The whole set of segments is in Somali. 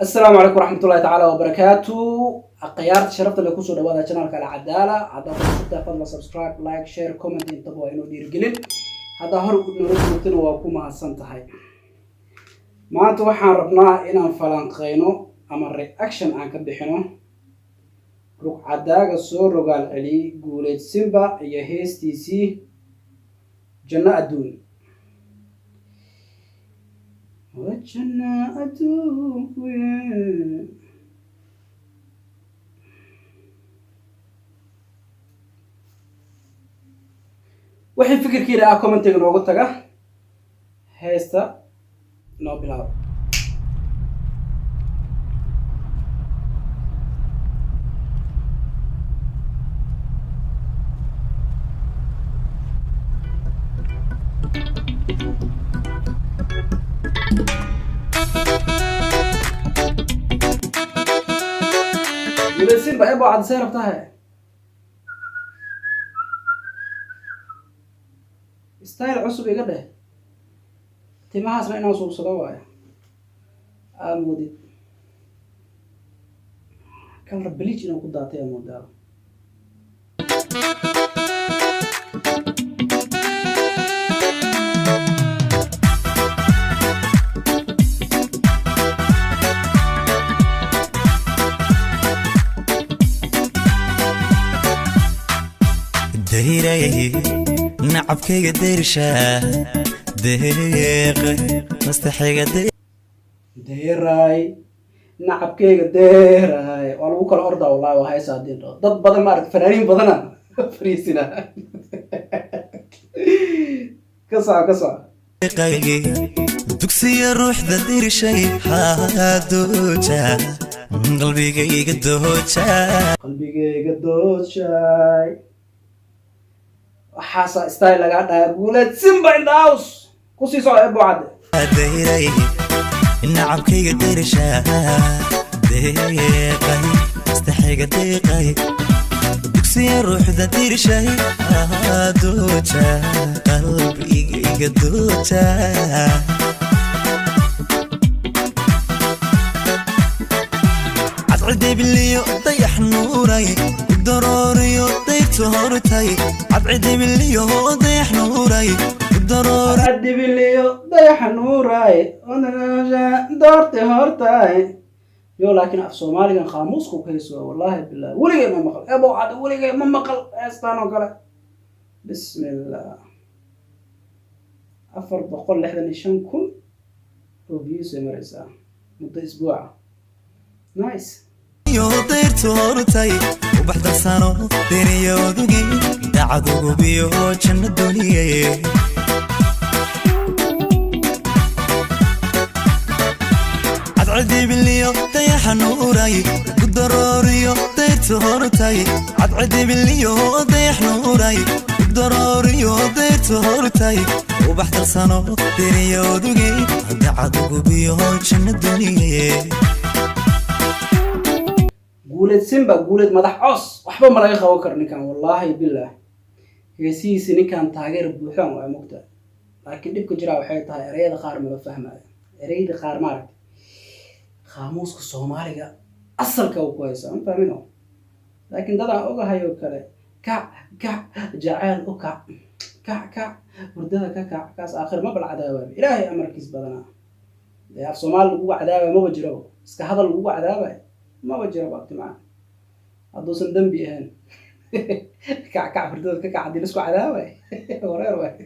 Asalaamu calaykum waraxmatullahi tacaala wabarakaatu. Akhyaarta sharafta leh, kusoo dhawaada channelka Alcadaala. Haddaa ku cusubtahay, fadlan subscribe, like, share, comment, intaba waa inoo dhiirigelin. Haddaa hor noola joogtana, waa ku mahadsan tahay. Maanta waxaan rabnaa inaan falanqeyno ama reaction aan ka bixino rugcadaaga soo rogaal celiyey, Guuleed Simba iyo heestiisii Janno Adduun. Waa janno adduun. Wixii fikirkiina ah commentiga noogu taga. Heesta noo bilaabo. Guuleed Simba, ebo cadisay rabtahay style cusub iga dheh. Timahaasna inaan suubsado waayo, aa moodid color bleach inuu ku daatay aa moodaa. Dayray nacabkayga, dayrsha deeqay mastaxiga. Deeraay nacabkeyga, deeraay, waa lagu kala ordaa. Wallahi waa haysa haddii dhaho dad badan, maarata, fanaaniin badana fariisina. Ka soco, ka soco. Dugsiya ruuxda dirshay dooja qalbigayga, dooja. Qalbigayga dooshaay. Waxaasaa style lagaa dhahaa. Guuleed Simba in the house. Kusii soco, ebo cadde. Dayray nacabkayga, dayrsha deeqay mastaxiga, deeqay dugsiya ruuxda dirshay dooja qalbigayga, dooja. Cadcidebiliyo dayax nuuray udarooriyo dayrtu hortay, cadcidebiliyo dayax nuuray udaroori. Adibiliyo dayaxa nuuraay doorte hortaay yo. Laakiin af Soomaaligan qaamuuska ku hayso, wallaahi bilah, weligay ma maqal. Ebo cadde, weligay ma maqal heestaan oo kale. Bismillah, 465,000 oo views ay maraysaa muddo isbuuca. Nice. Iyo dayrtu hortay, ubax darsano deriyodugi dacadugubiyo janno duniye. Cadcidibiliyo dayaxa nuuray udarooriyo dayrtu hortay, cadcidibiliyo dayax nuuray udarooriyo dayrtu hortay, ubax darsano deriyodugi dacadugubiyo janno duniye. Guuleed Simba, Guuleed madax coos, waxba ma laga qaban karo ninkan. Wallaahi bilah, heesihiisi ninkan taageer buuxaan waa mugta. Laakiin dhibka jiraa waxay tahay ereyada qaar mala fahmayo. Ereyada qaar, maaragtay, qaamuuska Soomaaliga asalka uu ku haysaa ma fahmino. Laakiin dadaan ogahay oo kale, kac kac jacayl u kac, kac kac hurdada ka kac, kaas aakhir ma bal cadaabaayo. Ilaahay amarkiis badanaa dee af Soomaali lagugu cadaabayo maba jiraba, iska hadal lagugu cadaabayo maba jiraba. Abti macaan, hadduusan dembi ahayn, kac kac hurdada ka kac haddii laisku cadaabayo, wareer waay.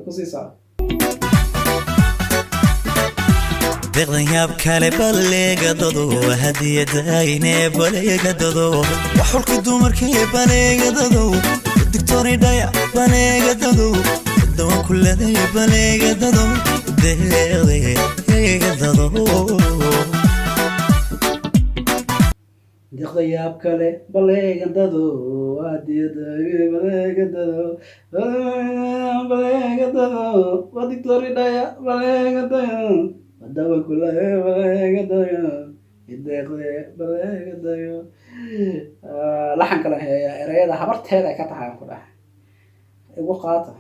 Kusii soco. Deeqdan yaab kale baleegadado, hadiyadayne baleegadado, waxulka dumarkee baleegadado, digtoridhaya baleegadado, dawa kuladay baleegadado, deeqdeegadado. Deeqda yaab kale baleegadado, hadiyada baleegadado, baleegadado, waa digtoridhaya baleegadayo, wadawa kulaye baleegadayo, ideeqde baleegadayo. Laxan kale heeya, ereyada habarteeda ay ka tahay aan ku dhahay igu qaata.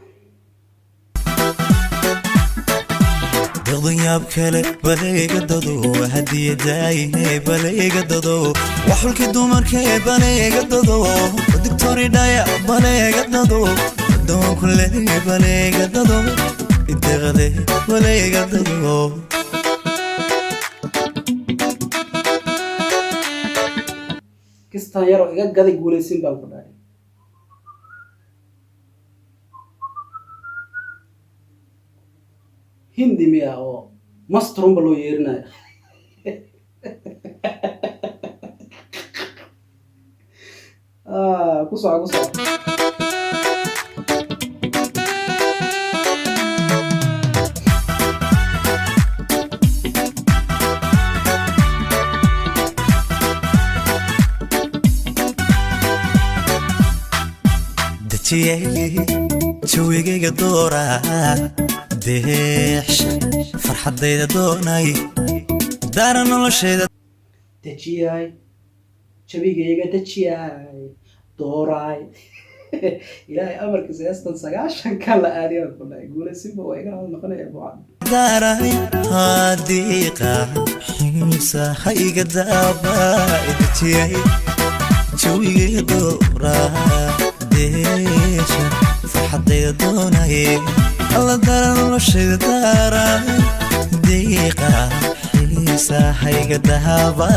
Deeqdan yaab kale baleegadado, hadiyadayne baleegadado, waxulkii dumarkee baleegadado, digtoridhaya baleegadado, dawan kule baleegadado, ideeqde baleegadado. Kistan yaroo iga gaday, guulaysin baan ku dhahay. Hindi miya oo mastrumba loo yeerinayo? Ah, ku soco, ku soco. Dejiyey jawigayga doora, deexsha farxaddayda doonay, daara noloshayda. Dejiyay jabigayga, dejiyay dooraay. Ilaahay amarkiisa, heestan 90-kan la aadiyaan ku dhahay. Guulaysinba waa iga noqonaya buucad. Daaray hadiiqa xiisa iga daaba. Dejiyey jawigayga doora, deesha farxaddayda doonay, alla daara noloshayda, daara diiqa xiisa iga daaba.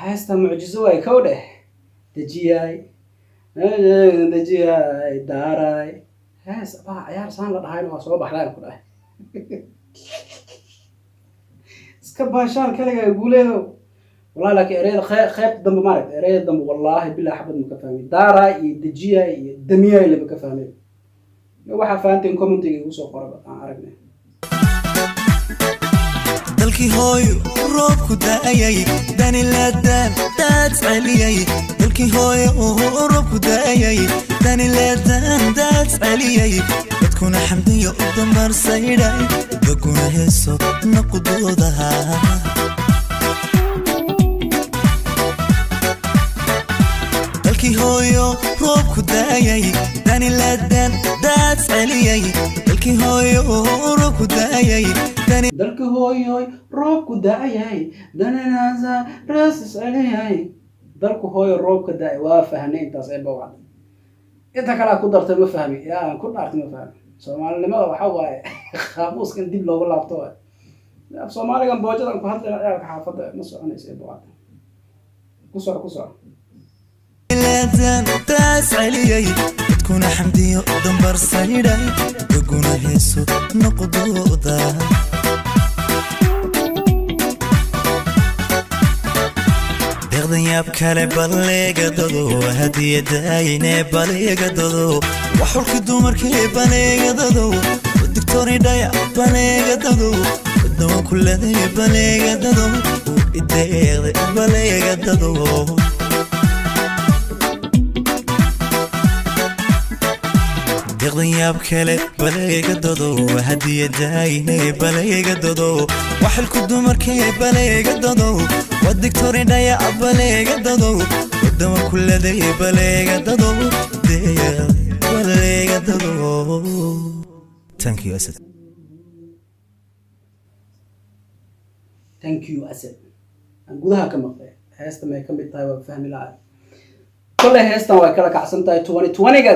Heesta mucjiso waay. Kow dheh, dejiyay, dejiyay, daaraay. Hees baa ciyaar saan la dhahayna waa soo baxdaan ku dhahay. Iska baashaan kaligaa, guuleedo wallahi. Laakiin ereyada qaybta dambe, maaragta, ereyada dambe, wallaahi bilaa xabad ma ka fahmay. Daaraay iyo dejiyay iyo damiyay lama ka fahmay. Waxaa fahanteen commentiga igu soo qoraba, aan aragnay. Dalkii hooyo roobku da'ayay, danilaadaan daad celiyay. Dalkii hooyo roobku da'ayay, danilaadaan daad celiyay, dadkuna xamdiyo u dambarsaydhay, daguna heeso naqudoodaha. Dalkii hooyo roobku da'ayay, danilaadaan daad celiyay. Dalkii hooyo roobku da'ayay, dani Dalka hooyoy roobku da'ayay, dananaasa raasis celiyay. Dalku hooyo roobka da'ay waa fahnay intaas ee bawcad. Inta kalea ku dartay ma fahmi, yaa aan ku dhaartay ma fahmi. Soomaalinimada waxa waaye qaamuuskan dib loogu laabto waay. Af Soomaaligan boojadan ku hadlayna ciyaalka xaafadda ma soconayso ee bawcad. Ku soco, ku soco. Laadaan daas celiyay, dadkuna xamdiyo dambarsaydhay, daguna heeso noqdooda. Deeqdan yaab kale baleegadado, hadiyadayne baleegadado, waxulki dumarkii baleegadado, digtoridhaya baleegadado, dawan kuleday baleegadado, ideeqde baleegadado. Deeqdan yaab kale baleegadado, hadiyadayne baleegadado, waxilku dumarkee baleegadado, wadigtoridhaya baleegadado, wadama kuleday baleegadado, baleegadado. Thank you, Asad. Thank you, Asad. Aan gudaha ka maqlay. Heesta may ka mid tahay? Waa fahmi lahay. Kolley heestan way kala kacsan tahay 2020-ga.